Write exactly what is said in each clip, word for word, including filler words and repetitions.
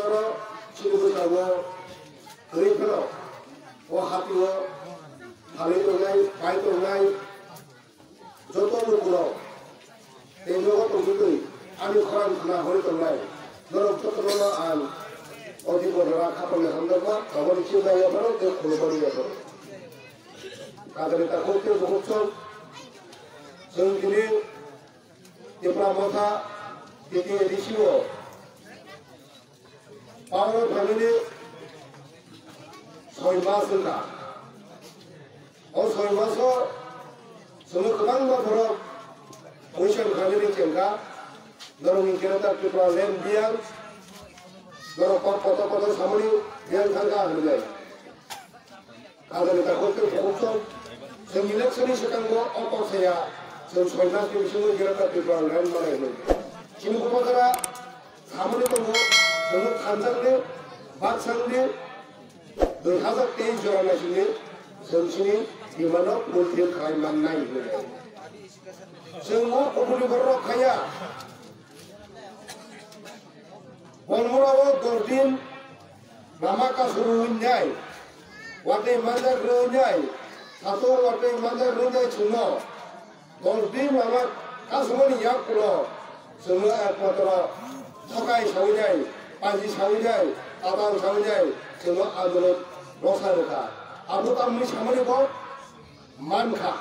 Oro chini bwskango kwrwi phano o hatio thalwi tongnai, pai tongnai joto lukurok tei nogo tongtwtwi ani khorang khna hori tongnai norok jotono ang o Tiprasarok khapangni hamjakma, aboni chimbai yapharo tei khulumani yapharo. Kagani takhuk tei bukhuk song chwng tini Tipra Motha T T A D C o Power family soi mas wngkha. O soi maso chwngno kwbangma borok question khlainani chengkha. Norokni Greater Tripura Land biyang, norok kok kotor kotor samani biyang thangkha hwnwi. Kagani takhuk tei bukhuk song, chwng election ni swkango o kok saya, chwng soi mas ni bisingo Greater Tripura Land manai hwnwi. Chini bubagra samani tongo, chwngno thanjakni, baksangni, dui hazar teis jora naisingni, chwng chini bimano fulfill khlai mannai hwnwi. Chwng o kubuni borok khaya, Bonmura o dos din lama kasuru wngnai, watwi manjak rwngnai, satung watwi manjak rwngnai chwngno dos din lama kasumani yak ulo chwngno ekmatro thokai sawi nai, paji sawi nai, tatal sawi nai chwngno andolon rosa rwkha. Abo tamni samani bo mankha.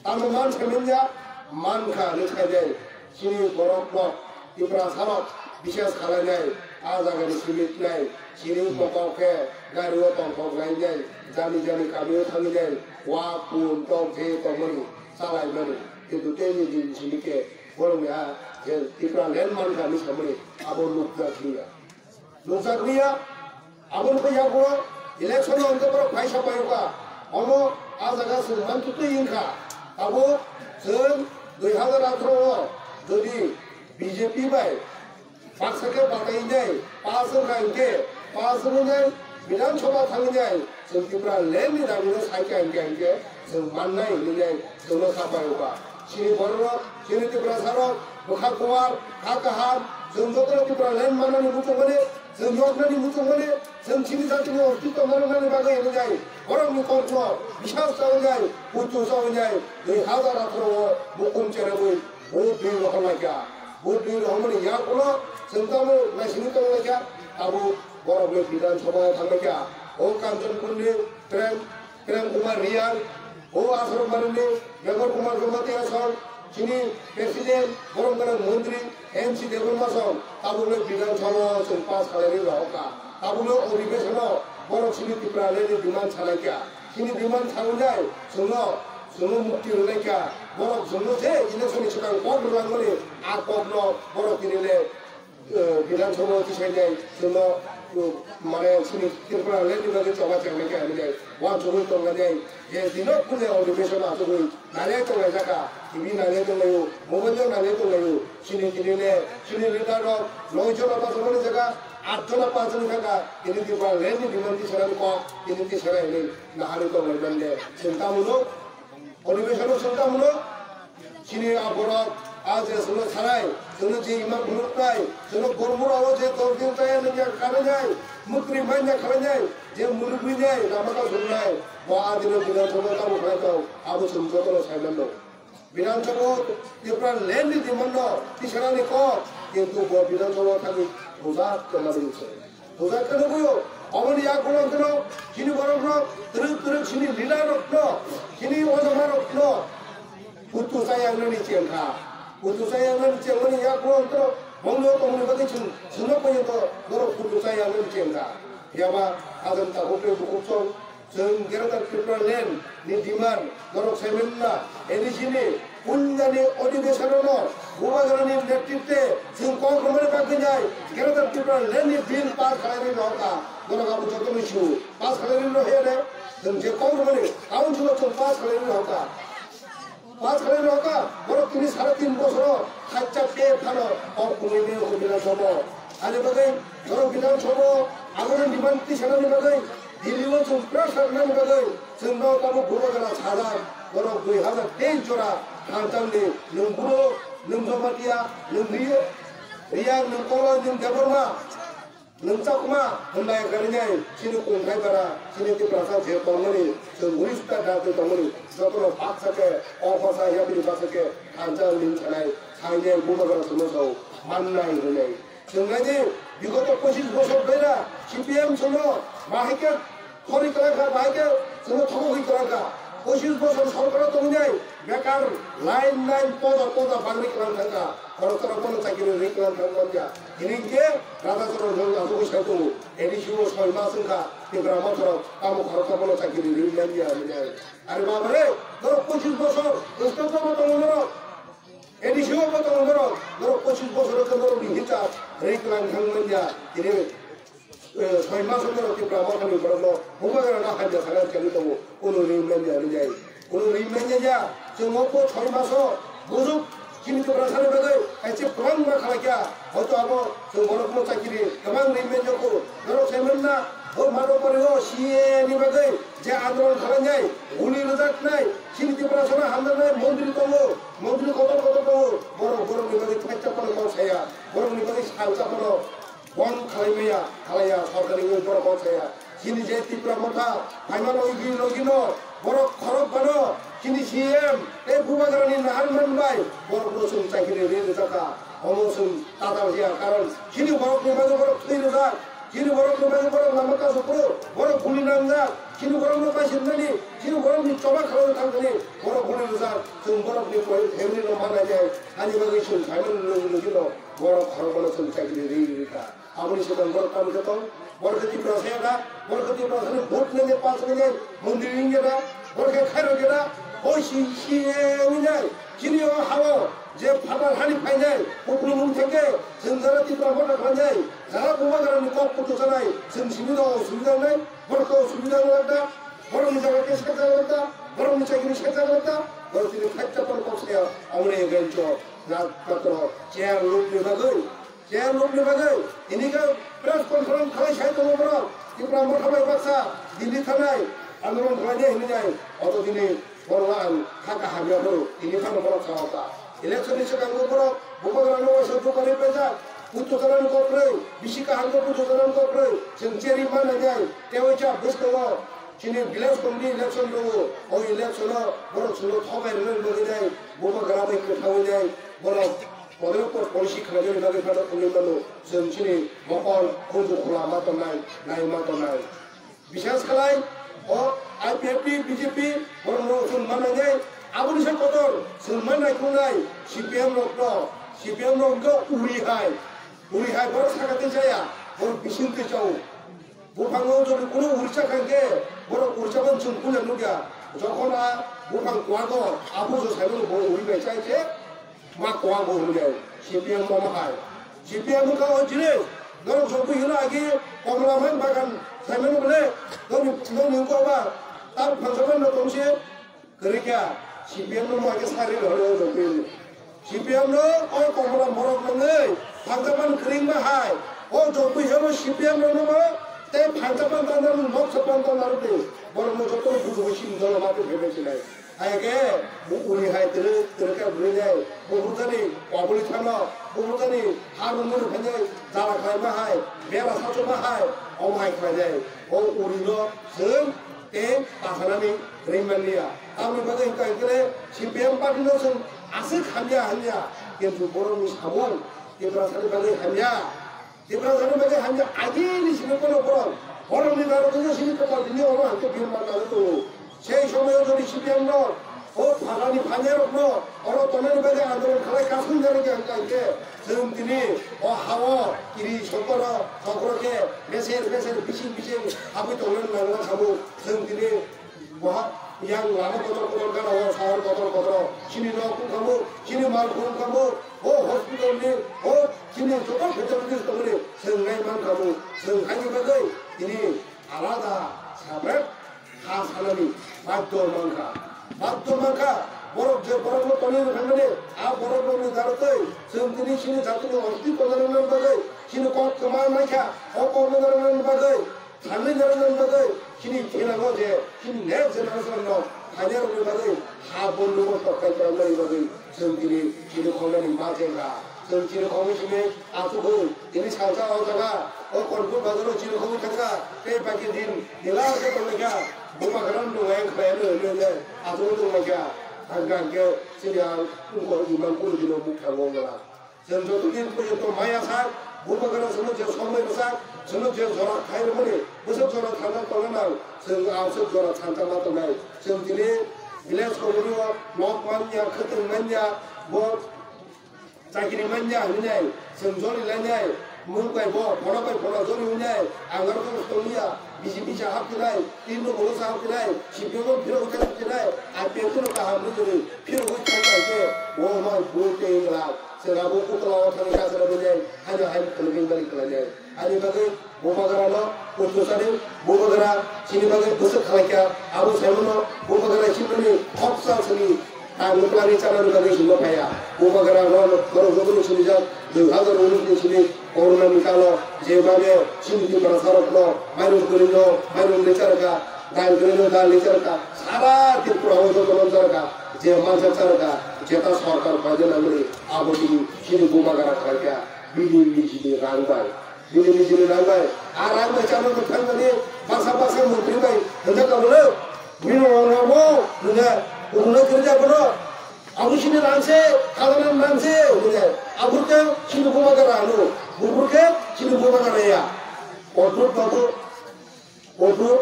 Tamo man se manya mankha ni thai dai. Chini borok no Tiprasa rok bises khalai nai, a jaga ni simi nai, chini mokol khe gari o tongthok lai nai, jani jani kami o thangwi nai, wa kun tok je tongmani, chalai mani. Kintu tei ni din simi khe borok ni a je Tipra land mankha ni samani abo nukjak liya. Nukjak liya. Aboni khe yago election o hwnkhe borok paisa paiyokha. Omo a jaga chwng mantwtwi wngkha. Abo chwng dui hazar atharo o jodi B J P bai baksa khe batai wngnai, pass wngkha hinkhe, pass wngnai, Bidhan Sabha thangwi nai, chwng Tipra land ni dabi no saikha hinkhe hinkhe, chwng mannai hinwi nai chwngno kha paiyokha. Chini bororok, chini Tiprasarok bwkha kuwar, kha kaham, chwng jotono Tipra land mannani muchungmani, chwng yoknani muchungmani, chwng chini jatini ostitto narwknani bagwi hinwi nai borokni kokno bisas chawi nai, kuchu chawi nai, dui hazar atharo o mukhum cherwi vote dui rohorlaikha. Vote dui rohormani yakulo chwng tamo naisingwi tonglaikha, abo borokni Bidhan Sabha o thanglaikha. O Kanchanpurni Prem Prem Kumar Riyang, o Asarok Marini, Meghor Kumar Jamatia song, chini President, borom gwnang Montri, N C Debbarma song, tabukle Bidhan Sabha o chwng pass khlainai rohorkha. Tabukle odhibeshon o borok chini Tripura land ni demand salaikha. Chini demand sawi nai, chwngno, chwngno mukti rwlaikha. Borok chwngno je election ni swkang kok rwlangmani, a kokno borok tini le eh, Bidhan Sabha o tisai nai, chwngno, eh, mane, chini Tripura land ni bagwi choba chengnai khe hinwi nai, uansugwi tonglainai, je dino kune odhibeshon achugwi naliya tonglaijak kha, T V naliya tonglaio, mobile o naliya tonglaio, chini tini le, chini leader rok noi jona bachomani jaga aat jona bachomani thangkha, tini Tripura land ni demand tisana kok, tini tisana hinwi naharwi tonglai mande, chwng tamo nuk, Odhibeshon o chwng tamo no chini a borok a je chwngno sanai, chwngno je ima phunuknai, chwngno Bormura o je dol din chaya nungya khananai, mukri manya khananai, je munukrinai, lama ta sungnai, bo a dino Bidhan Sabha tamo khlai tong, abo chwng jotono sai mano. Bidhan Sabha o Tripura land ni demand no tisanani kok, kintu bo Bidhan Sabha o thangwi bujak tongmani se. Bujak khe nugwi o, oboni yagulo hwnkhe no chini borok rok twrwk twrwk chini leader rok no, chini ojama rok no kutu chaya wngnani chengkha. Kutu chaya wngnani chengmani yagulo hwnkhe no bongni o tongmani bagwi chwng chwngno poito norok kutu chaya wngnani chengkha. Phiya ba ajam takhuk tei bukhuk song chwng Greater Tripura land ni demand norok saimanna A D C ni Puilani odhibeshon no Bubagrani netritwe chwng kok romani bagwi nai Greater Tripura land ni bill pass khlainai rohorkha. Borok abo joto ni su pass khlainai rohya de chwng je kok romani council o chwng pass khlainai rohorkha. Pass khlainai rohorkha. Borok tini sare tin bosoro khacha pe phano kok romani Bidhan Sabha o. Ani bagwi borok Bidhan Sabha o aboni demand tisanani bagwi Delhi o chwng pressure nani bagwi chwngno tabuk Bubagra sajak, borok dui hazar teis jora thangjak ni, nwng Bru, nwng Jamatia, nwng Ri-, Riyang, nwng Koloi, nwng Debbarma, Nwng chakma hwnlai karinai chini kungthai bara chini Tiprasa je tongmani, chwng uri sukha dati tongmani, jotono baksa khe, o baksa yapri baksa khe, thansa ring sanai, sainai, bubagra sono sao, mannai hwnwi. Chwng naidi, bigoto pochis bosor bera C P M sono, bahai khe, Khori kwlai kha, bahai khe chwngno thokgwi kwlai kha. Pochis bosor sorkaro tongwi nai, bekar line line poda poda bangwi kwlai thang kha. Khoroksa rok bono chakiri rwi kwlai thang man ya. Hini khe raja chwrwng rok asugwi sai tongo. A D C o soi mas wng kha, Tipra Motha rok tamo khoroksa bono chakiri rwi man ya hwnwi. Are baba re, norok pochis bosor, stop bono tongo norok. A D C o bo tongo norok, norok pochis bosor khe norok ni hinsa rwi kwlai thang man ya. Hini Eh, soi maso norok Tipra Mothani borokno bubagrano hamya sana chengwi tongo, kunu ri manya rijai, kunu ri manya ya. Chwng o po soi maso bujuk chini Tiprasani bagwi kaisa kwbangma khalai kha. Hoito abo chwng borokno chakiri kwbang ri manya kho. Norok sai manna, bo Madhobari o C A A ni bagwi je andolon khlainai, guli rwjaknai, chini Tiprasano hamjaknai montri tongo, montri kotor kotor tongo, borok borokni bagwi thaisa phano kok saya, borokni bagwi salsa phano. Bond khalai maya, khalaiya, sorkari wngwi borok kok saya. Chini je Tipra Motha, phaima logi logi no, borok khorok bano, chini C M, tei bubagrani nahan man bai, borok no chwng chakiri ri rijak kha. Omo chwng tatal ya, karon chini borok ni bagwi borok thwi rijak, chini borok ni bagwi borok lama kasu phuru, borok guli nangjak, chini borok no kaisir nani, chini borok ni choba khalai thang thani, borok guli rijak, chwng borok ni family no manai nai, ani bagwi chwng phaima logi logi no. Borok khorokmano chwng chakiri ri ri kha. Aboni swkang borok tamo khe tong? Borok khe Tiprasa ya da? Borok khe Tiprasani vote nangya, pass nangya, mondri wngya da? Borok khe khairok ya da? Hoi si si wngwi nai. Chini o hao je phatar hani phainai, kupulung wng thangkhe, chwng jara Tipra Motha khlainai, jara bubagrani kok kutu sanai, chwng simi no osubida wngnai, borok khe osubida wnglak da? Borokni jaga khe sekjak wnglak da? Borokni chakiri sekjak wnglak da? Borok tini khacha pal kok saya, amoni egencho, na patro, chair lukni bagwi. Chair lukni bagwi tini khe press conference khlai sai tongo borok. Tipra Motha bai baksa Delhi thanai andolon khlainai hinwi nai. Oto tini borok ang kha kaham ya phuru tini phano borok sao ta. Election ni swkango borok bubagrano waisa dukari pejak. Puto janani kokrwi, bisi kaham khe puto janani kokrwi. Chwng cheri manai nai. Tei waisa bwskango chini village committee election tongo. O election o borok chwngno thobai rwnani bagwi nai. Bubagra bai kwthaui nai. Borok Model por policy khlainani bagwi phano wngwi mano, chwng chini mokol, khunju khula ma tongnai, nai ma tongnai. Bisas khlai, o I P F T, B J P, borok no chwng ma nangnai, aboni se kotor, chwng ma naikhungnai, C P M rok no, C P M rok no uri hai, uri hai, borok saka tei jaya, borok bising tei chao. Buphango jodi kunu urcha kha khe, borok urcha ban chwng puila nukya. Jokhon a buphang kuago, abujo saimano bo uri bai chai khe, ma kuago hwnwi C P M omo hai. C P M wngkha o jinis, norok jodi hino agi komla man bagan saimano bole, nokni, nokni wngkha ba, tar phansa ban no tongse, Kwrwi kha, C P M no ma khe sari rw hwnwi o jotwi. C P M no o komla borok nungwi phansa ban kwrwngma hai. O jotwi heno C P M no nungwi tei phansa ban tanda nung moksa ban tanda rw di. Borok no joto no bujo bai sini dolo ma tei phaibai sinai. Hai khe bo uri hai twrwk twrwk khe bwrwi nai. Bo hurjani oboli thano, bo hurjani ha nungwi rw phainai jala khlaima hai, bera sachuma hai, omo hai khlainai. O uri no chwng tei pasanani ringmanliya. Tamni bagwi hwnkha hwnkhe C P M party no chwng aswk hamya hanya, kintu borokni samung Tiprasani bagwi hamya. Tiprasani bagwi hamya agini simi kono borok. Borokni narwgwi simi kopal tini omo hwnkhe bini mata tongo. Sei somoyo jodi C P M no o phalani phanirokno oro tonani bagwi andolon khlai kasung jani khe hwnkha hwnkhe chwng tini o hao kiri sokoro sokoro khe beser beser bising bising habwi tongnani nangma khamu chwng tini boha yang lama kotor kotor gana o sahar kotor kotor chini nok wngkhamu chini mal wngkhamu o hospital ni o chini joto facilities tongmani chwng nai mankhamu chwng haini bagwi tini alada separate ha sanani baddo mankha. Baddo mankha, borok je borokno tonwi rwkhaimani, a borokrokni darotwi chwng tini chini jatini ostitto narwknani bagwi, chini kok kwma mankha, o kokno narwknani bagwi, sanwi narwknani bagwi, chini thinango je, chini next generation no phainarokni bagwi ha bondobos tokthai khlaimani bagwi chwng tini chini khongnani ma chengkha. Chwng chini khongni simi achugwi tini salsa o jaga O Korpur bazaro chini khogwi thangkha, tei baki din nila khe tonglaikha, bubagra nwng wayang khlaino hwnwi hwnwi achugwi tonglaikha. Hangkha hwnkhe chini ang wngkor imang kunu dino buk thango wngla. Chwng joto din porjonto maya sak, bubagra chwngno je somoi rwsak, chwngno je jora khai rwmani, bwswk jora thangna tongna nang, chwng aswk jora thansa ma tongnai. Chwng tini village committee o nok manya, khwtwng manya, bo chakiri manya hinwi nai, chwng jori lainai, mung bai bo, phono bai phono jori hinwi nai, ang aro khe tongya, bisi bisi hap khe nai, tin no bolo sa hap khe nai, C P M no phirok khe hap khe nai, I P F no kaham ni jori, phirok khe thang khe, o ma bo tei wngla, chwng abo ukla o thangwi kha chwla hinwi nai, haino haino khwlwgwi mani khlai nai. Ani bagwi bubagrano kuchusani bubagra chini bagwi bwswk khlaikha, abo saimano bubagra chimani khopsa sani ang nuklani chanani bagwi simo phaiya. Bubagra rok borok jotono sinijak dui hazar unis ni simi corona ni kalo jebhabe chini Tiprasa rokno mairum kwrwino mairum ni charwkha, dal kwrwino dal ni charwkha, sara Tripura o jotono charwkha, je mansa charwkha, jeta sorkar phaina nangmani abo chini, chini bubagra khlaikha bini nijini rang bai. Bini nijini rang bai, a rang bai chama kwthang nani baksa baksa montri bai hwnjak abo le. Bini rang rang bo hwnjak, hwnjak kwrwngya bono. Abo chini rang se, khajana rang se hwnjak. Abo khe chini bubagra ano, buphur khe chini bubagra ya. Odbhut babu, odbhut.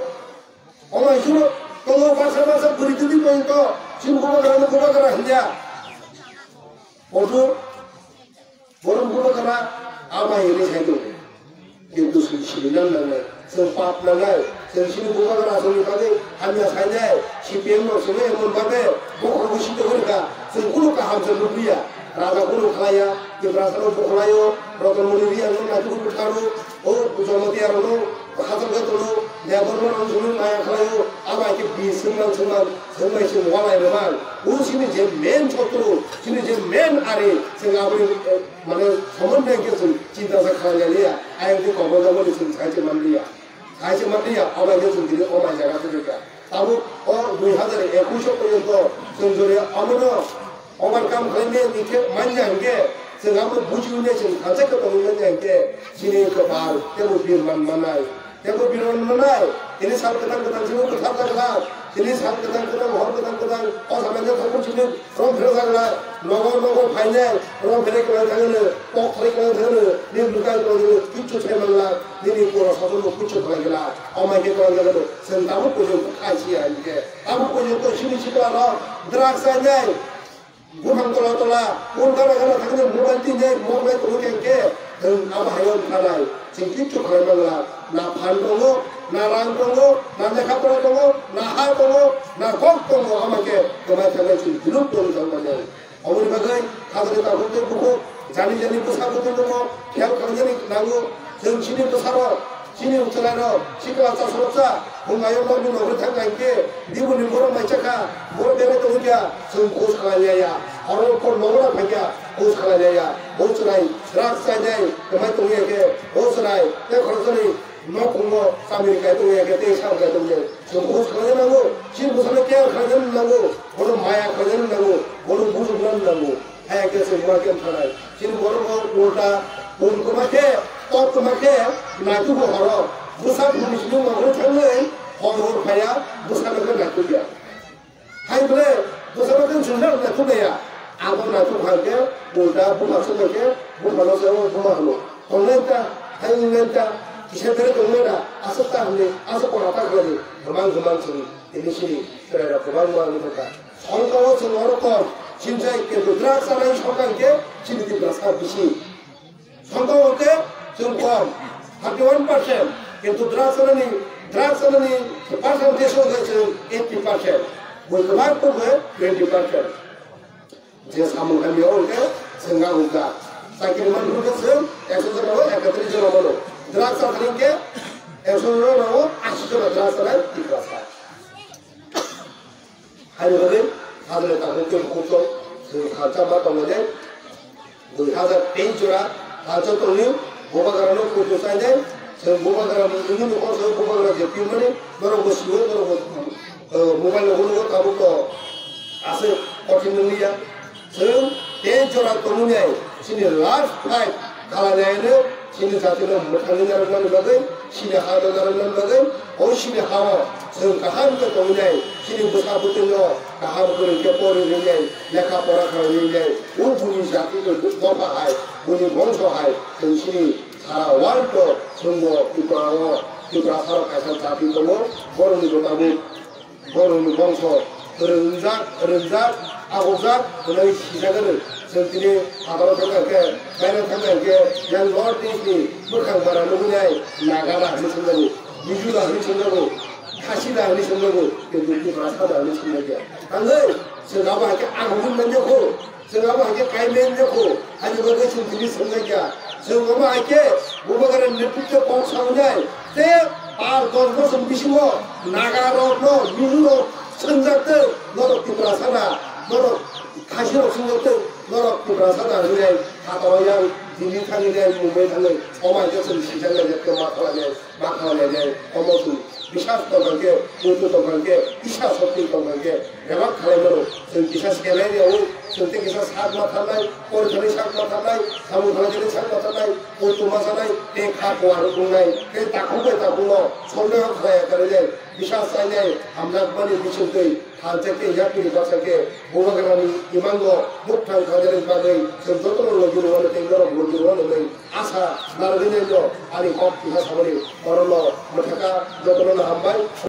Omo isuro tongo baksa baksa bwrwi twi tongo, chini bubagra ano bubagra hwnjak. Odbhut. Borok bubagra ama hinwi sai tongo. Kintu chwng sini nan nangnai, chwng pap nangnai, chwng chini bubagra aswkni bagwi hamya sainai, C P M no chwngno emon bhabe bokhorogwi sitogwi rwkha, chwng kunu kaham se nukliya. Raja kunu khlaiya, Tiprasano bukhlaio, Rotonmoni Reang no naitugwi bwtharo, o Jamatia rokno hachal khe tono, Debbarma rok chwngno maya khlaio, abo hai khe bi swngmang swngmang, swngmai swng walai rwmang. O chini je main sotro, chini je main ari, chwng aboni, eh, mane, somondo khe chwng chinta sa khlai liya, ayang khe kobo jaboni chwng sai se man liya. Sai se man liya, obo khe chwng tini o mai jaga se rwkha. Tabuk o dui hazar ekush o porjonto chwng jodi omono overcome khlaimani khe manya hinkhe, chwng abo buji hwnwi chwng thansa khe tongwi manya hinkhe, chini kwpal teibo birman manai. Teibo birman manai, tini sal kwthang kwthang chini kwthar jakla, tini sal kwthang kwthang, hor kwthang kwthang, o samani thangkuk chini rom phre jakla, nogo nogo phainai, rom phre kwlang thangno, kok phre kwlang thangno, nini bwkha kwlang thangno, kichu sai manla, nini pura sajakno kichu khlai gela, o mai khe kwlang jakno, chwng tabuk porjonto khai si ya hinkhe. Abo porjonto chini sikla rok drugs chainai, buphang tola tola, phone gana gana thangwi mobile tinjai, mobile tongwi khe, chwng abo hai wng khanai, chwng kichu khlai mangla, na phan tongo, na rang tongo, na lekha pora tongo, na ha tongo, na kok tongo, ama khe kwmai thangnai chwng biluk tongwi thang manya. Aboni bagwi hajani tabuk tei bukhuk, jani jani bwsa bwtwi tongo, khel khlainani nango. Chwng chini bwsarok, chini bwchwlairok, sikla chasaroksa, hwnlaio nokni nokni thang khe, diboni borok mai chakha, borok berai tongwi kha, chwng khus khlai liya ya. Oro por nokora phai kha, khus khlai liya ya. Bo chwrai, drugs chainai, kwmai tongwi khe, bo chwrai, tei khoroksa ni Nok tongo, chamiri kai tongo, ya khe tei sam kai tongo. Chwng buj khlaina nango, chini bwsano care khlaina nango, bono maya khlaina nango, bono bujukna nango. Haya khe chwng ma khe thanai. Chini borok rok ulta, bun kwma khe, tok kwma khe, naituk bo horo. Bwsa bumsini nokni thangwi, hor hor phaiya, bwsano khe naitukya. Hai bole, bwsano khe chwngno naithok naiya. Abo naithok hai khe, ulta buma swk bai khe, bumano se o buma hwno. Tongnai ta, hai wngnai ta, kisa bere tongnai da, aswk ta hwnwi, aswk kora ta khlai di, gwmang gwmang chwng tini sini chwrairok kwbangma wngwi thangkha. Songkha o chwng oro kom, chini chai kintu drugs chanai songkha hinkhe chini Tiprasa bisi. Songkha o khe chwng kom, thirty one percent, kintu drugs chanani, drugs chanani percentage o khe chwng eighty percent, bui kwbang khe twenty percent. Je samung hamya o khe chwng a hwnka, chakiri manphuru khe chwng ekso jona o ekatris jona mano, drugs chanani khe ekso jona o ashi jona drugs chanai Tiprasa. Haini bagwi hajani tabuk tei bukhuk tong, chwng thansa ma tongo de. Dui hazar teis jora thansa tongwi bubagrano kutu chainai. Chwng bubagrani wngwi nukho, chwng bubagra je pirmani norokbo sio, norokbo, eh, mobile rokbo nukho, tabuk to aswk kothin wngya. Chwng teis jora tongwi nai, chini last fight khalai nai hwnwi Chini jatino mwthangwi narwknani bagwi, chini hano narwknani bagwi, o chini hao chwng kaham khe tongwi nai, chini bwsa bwtwino kaham kwrwi khe pori rwnai, lekha pora khlaiwi nai, o buini jatino dopha hai, buini bongso hai, chwng chini sara world-o chwngbo Tripura-o, Tripura saro kaisa jati tongo, borokni mwtabuk. Borokni bongso rwngjak, rwngjak, agokjak hwnwi sijak rw. Chwng tini hataro thangkha khe, baire thangkha khe, yang North East ni bwkhang bara nugwi nai Naga da hwnwi swngjagwi, Mizo da hwnwi swngjagwi, Khasi da hwnwi swngjagwi, kintu Tiprasa da hwnwi swngjak ya. Tangwi chwng abo hai khe agogwi manya kho. Chwng abo hai khe kaimen de kho, ani bagwi chwng tini swngjak ya. Chwng abo hai khe Bubagra ni netrito kok sawnai, tei par dos bosor bisingo Naga rokno, Mizo rok swngjak tei norok Tiprasa da, norok Khasi rok swngjak tei norok Tiprasa da hwnwi nai, hataro yang Delhi thangwi nai, Mumbai thangwi, omo hai khe chwng sijak lai jak tei ma khlai nai. Ma khlai nai, omo chwng bisas tongkha khe, muitu tongkha khe, kisa sotwi tongkha khe, bebak khlai mano. Chwng kisa selai rw, chwng tei kisa sak ma thanai, pori thani sak ma thanai, samung khlai thani sak ma thanai, muitu ma sanai, tei kha kuar wngnai, tei takhuk bai takhukno sondeho khlai ya kwrwi nai. Bisas chainai, hamjakmani bisingtwi, thansa khe, yapri baksa khe, Bubagrani imango bukthang khajaini bagwi, chwng jotono logi rwmani tei norok logi rwmani hwnwi asa narwgwi nai no, ani kok tisa samani, orono mwthaka jotono no hambai.